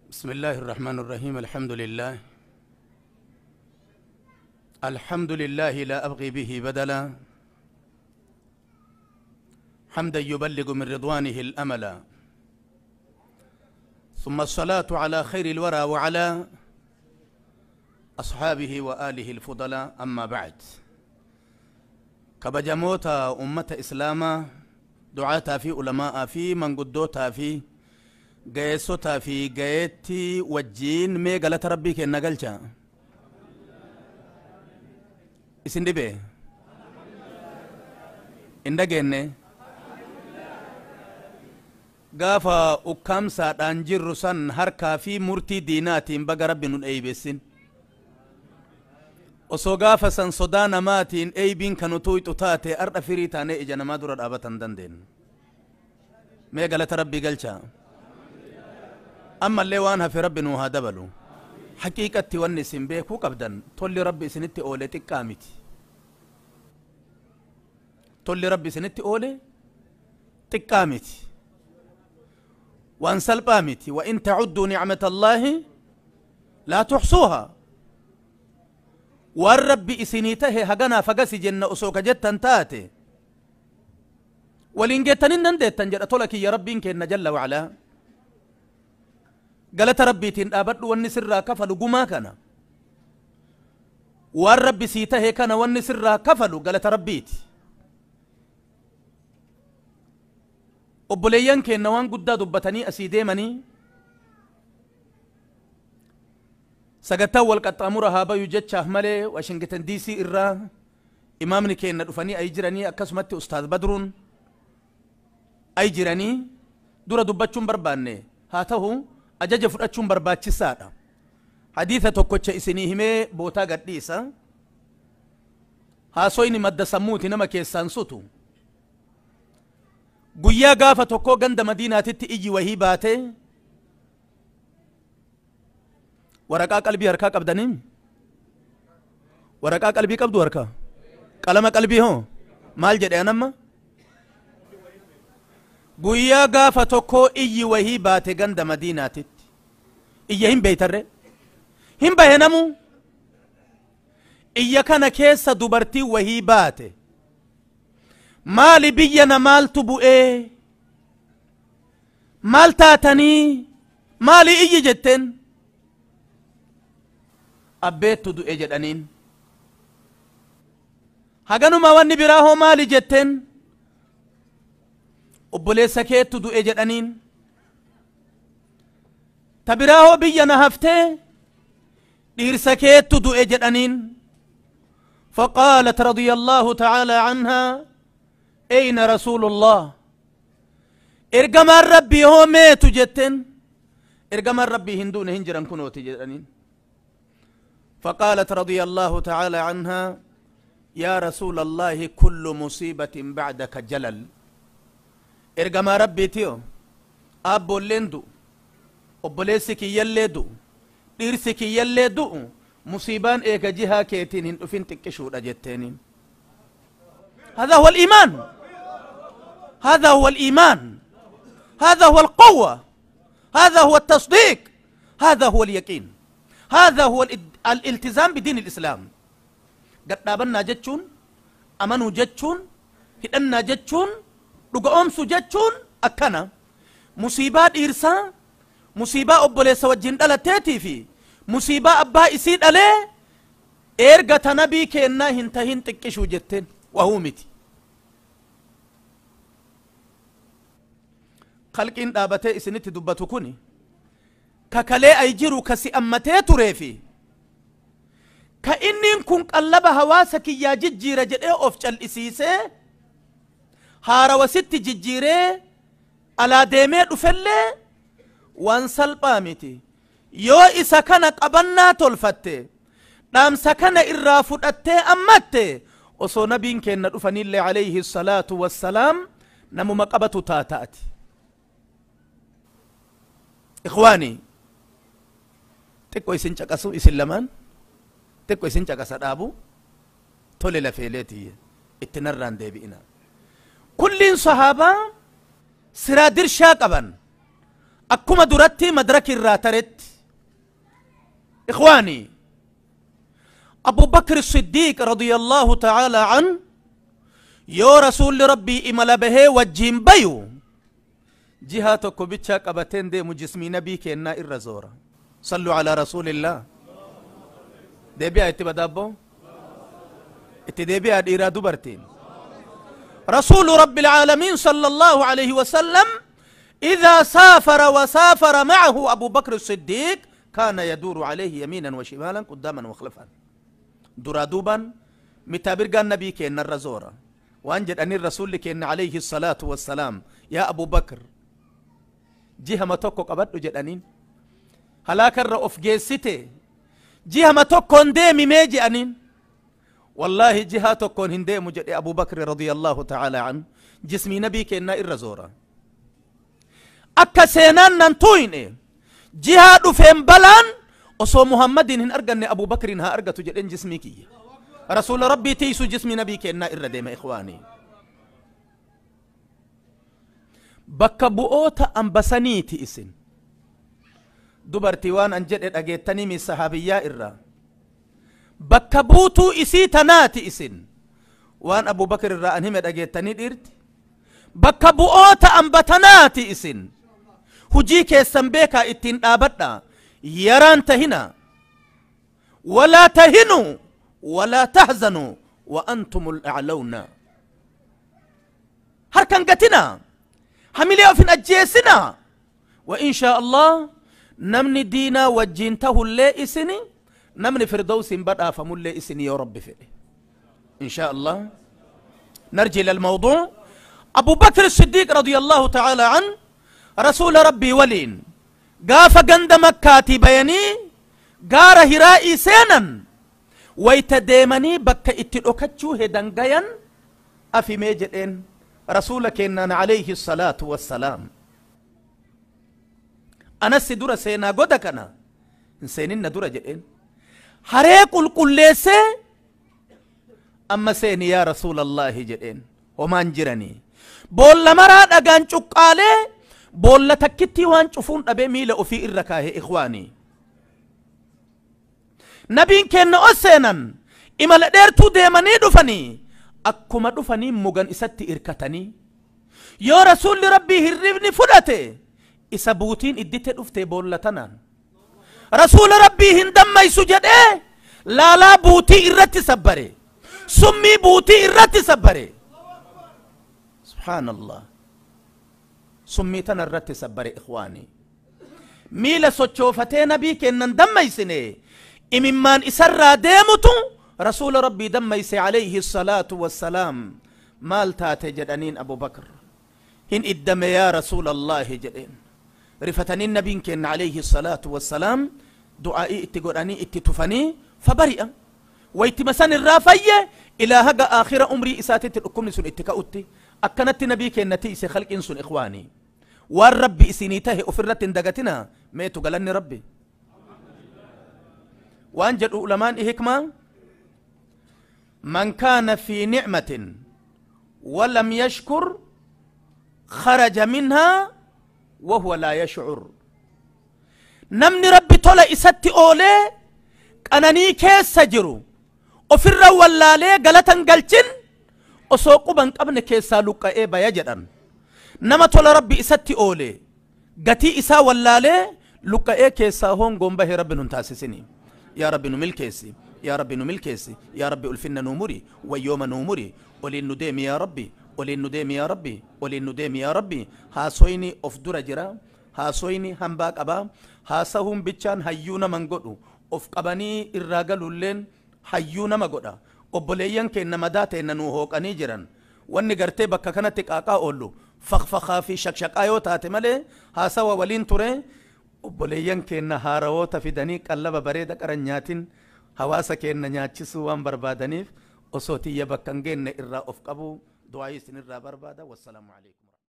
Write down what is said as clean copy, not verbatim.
بسم الله الرحمن الرحيم. الحمد لله، الحمد لله لا أبغي به بدلا، حمدا يبلغ من رضوانه الأملا، ثم الصلاة على خير الورى وعلى أصحابه وآله الفضلاء. أما بعد، كبجموتا أمة إسلاما دعاتا في علماء في من قدوتا في gayeessotaa fi gayeetti wajjiin mee galata rabbii kenna galcha. Isin dhibe hin dhageenne? Gaafa ukkaamsaadhaan jirru san harkaa fi murtii diinaatiin baga rabbi nun eeybessin. Osoo gaafa san sodaa namaatiin eeybiin kan utuu ixu taate ardha firii taanee ija namaa dura dhaabatan dandeenyu. Mee galata rabbii galcha. Amma illee waan hafe rabbi nuu haa dabalu. Haqiiqatti wanni isin beekuu qabdan tolli rabbi isinitti oole xiqqaa miti. Tolli rabbi isinitti oole xiqqaa miti, waan salphaa miti. Wa in tacudduu nicmata allaahi laa tuxsuuhaa. Waan rabbi isinii tahe haganaa fagasi jenna osoo ka jettan taate waliin geettanin dandeettan jedha tola kiyya rabbiin kenna jalla wacalaa. Galata rabbiitiin dhaabadhu, wanni sirraa kafalu gumaa kana, waan rabbi sii tahe kana wanni sirraa kafalu galata rabbiiti. Obboleeyyan keenna waan guddaa dubbatanii asii deemanii sagantaan wal qaxxaamura haa bayu jechaaf malee Washington DC irraa imaamni keenna dhufanii ay jiranii, akkasumatti Ustaaz Badruun ay jiranii dura dubbachuun barbaanne. Haa ta'u, ajaja fudhachuun barbaachisaadha. Hadiisa tokkocha isinii himee bootaa gadhiisa. Haasoyni madda sammuuti nama keessaan sutu. Guyyaa gaafa tokkoo ganda Madiinaatitti iyyi wahii baate. Waraqaa qalbii harkaa qabdanii? Waraqaa qalbii qabdu harkaa? Qalama qalbii hoo? Maal jedhe anamma? Guyyaa gaafa tokkoo iyyi wahii baate ganda Madiinaatitti. Iyya hin beeytarre? Hin bahe namu? Iyya kana keessa dubartii wahii baate. Maali biyya na maaltu bu'ee? Maal taatanii? Maali iyyi jetteen? Abbeettu du'e jedhaniin. Haganuma wanni biraa hoo maali jetteen? Obboleessa keettu du'e jedhaniin. Ta biraa hoo biyya na haftee dhiirsa keettu du'e jedhaniin. فقالت رضي الله تعالى عنها: أين رسول الله؟ إرجمان ربي هو ميت جتن. إرجمان ربي هندون هنجرا كنوتي جتنين. فقالت رضي الله تعالى عنها: يا رسول الله كل مصيبة بعدك جلل. إرجما ربي تيو أبو لندو أبوليسك يلدو إرسك يلدو مصيبان إيكا جهة كيتين هندفين تكشور أجتينين. هذا هو الإيمان، هذا هو الإيمان، هذا هو القوة، هذا هو التصديق، هذا هو اليقين، هذا هو الالتزام بدين الإسلام. قد دابنا جتشون، أمنوا جتشون، هدنا جتشون، dhuga-oomsu jechuun akkana. Musiibaa dhiirsaa, musiibaa obboleessa wajjin dhalateetii fi musiibaa abbaa isii dhalee erga tanabii kennaa hin tahin xiqqishuu jetteen wahuu miti. Khalqiin dhaabatee isinitti dubbatu kuni kakalee ay jiru kasi ammatee turee fi ka inniin kun qallaba hawaasa kiyyaa jijjiira jedhee of cal'isiisee haarawa sitti jijjiiree alaa deemee dhufellee waan salphaa miti. Yoo isa kana qabannaa tolfatte, dhaamsa kana irraa fudhattee ammatte, osoo nabiin keenna dhufanillee alayhi salaatu wassalaam namuma qabatu taataati. Ikhwaanii, xiqqoo isin caqasu, isin lamaan xiqqoo isin caqasa dhaabu tole lafeeleeti itti narraan deebi'ina. Kulliin sahaabaa siraa dirshaa qaban. Akkuma duratti madraki irraa taretti. Ikhwaanii, Abu Bakr Siddiiq radiyallahu ta'ala an yoo rasuulli Rabbii imala bahee wajjiin bayu jihaa tokko bichaa qabateen deemu, jismii nabii kennaa irra zoora. Sallu alaa rasuulillah. Deebi'aa itti badaabboo, itti deebi'aa dhiiraa dubartiin. رسول رب العالمين صلى الله عليه وسلم إذا سافر وسافر معه أبو بكر الصديق كان يدور عليه يمينا وشمالا، قداما وخلفا، درادوبا متابرقا النبي كأن الرزورة. وأنجد أن الرسول كأن عليه الصلاة والسلام: يا أبو بكر، جهة ما توكو قبض جدانين هلاك الرؤوف جيسيتي، جهة ما توكو انديمي ميجي أنين. والله جهة تكون هندي مجد أبو بكر رضي الله تعالى عنه جسمي نبي كأننا الرزورة. أكا سينان ننتوين جهة فين بلان أصو محمد هن أرغن أبو بكر ها أرغت جدين جسمي كي رسول ربي تيسو جسمي نبي كأننا الرديم. إخواني، bakka bu'oota ambasaniiti isin. Dubartii waan an jedhe dhageettanii mi sahaabiyyaa irraa bakka buutuu isii tanaati isin. Waan Abu Bakr irraa an hime dhageettanii dhiirti bakka bu'oota ambatanaati isin. Hujii keessan beekaa, ittiin dhaabadha. Yaraan tahina. Walaa tahinuu walaa tahzanuu wa antumul a'lawna. Harkan gatina, hamilee of hin ajjeesina. Wa inshaa Allah namni diinaa wajjiin tahullee isini, namni firdawsiin badhaafamullee isini yoo Rabbi fedhe, inshaa Allah. نرجع إلى الموضوع. أبو بكر الصديق رضي الله تعالى عنه رسول ربي ولين قاف قند مكاتي بيني قار هرائي سينا ويتديمني بك اتلوكتشو هدنقيا أفي ميجدين رسولك إننا عليه الصلاة والسلام: أنا سدورة سينا قدكنا سينين دورة جدين حريق القليسة أما سيني يا رسول الله جدين وما انجرني بولا مراد أغان چقالي بولا تكتي وان چفون أبي ميل أفي إركاه. إخواني، نبين كن أسينا إما لديرتو ديماني دفني akkuma dhufanii mugan isatti irkatanii yoo rasuulli Rabbii hirribni fudhate isa buutiin iddite dhufte boolla tanaan rasuula Rabbii hin dammaysu jedhee laalaa buutii irratti sabbare, summii buutii irratti sabbare. Subhaanallah, summii tana irratti sabbare. Ikhwaanii, miila sochoofatee nabii kennan dammaysine imimmaan isarraa deemutu رسول ربي دميس عليه الصلاة والسلام. مال تاتي جدانين أبو بكر؟ هن إدم يا رسول الله جدين. رفتني النبي كن عليه الصلاة والسلام دعائي اتقراني اتتفني فبرئ ويتمسن الرافية إلى هجا آخر عمري إساتي الأكم سن اتكاوتي أكنت نبي كن نتيس خلق إنسون. إخواني، والرب إسينيته أفرت دقتنا ميتو قالني ربي وأنجد علماء حكمة: من كان في نعمة ولم يشكر خرج منها وهو لا يشعر. نمني ربي طلع إستي أولي أنني كيس سجرو أفر ولا لي غلطان قلتين أسوقو بنك أبن كيسا لقا إيه بيجدن. نما طلع ربي إستي أولي قتي إسا ولا لي لقا إيه كيسا هون قوم به ربي ننتاسسني. يا ربي نمل كيسي، يا ربي نمل كيسي، يا ربي ألفنا نومري ويوم نومري ولين نديم يا ربي، ولين نديم يا ربي، ولين نديم يا ربي. هاسويني أف درا جرا هاسويني همباك أبا هاسهم بيتشان هيونا من قدو أف قبني الرجل لين هيونا ما قدا أبليان كإن مدات إن نوهوك أنيجرا وإن قرتي بكا كانت تكاكا أولو فخفخا في شك شك آيو تاتمالي هاسوا ولين تري obboleeyyan keenna haarawoota fidanii qallaba bareeda qaranyaatiin hawaasa keenna nyaachisuu waan barbaadaniif osoo tiyya bakka hin geenne irraa of qabu du'aa isin irraa barbaada. Wassalaamu alaikum.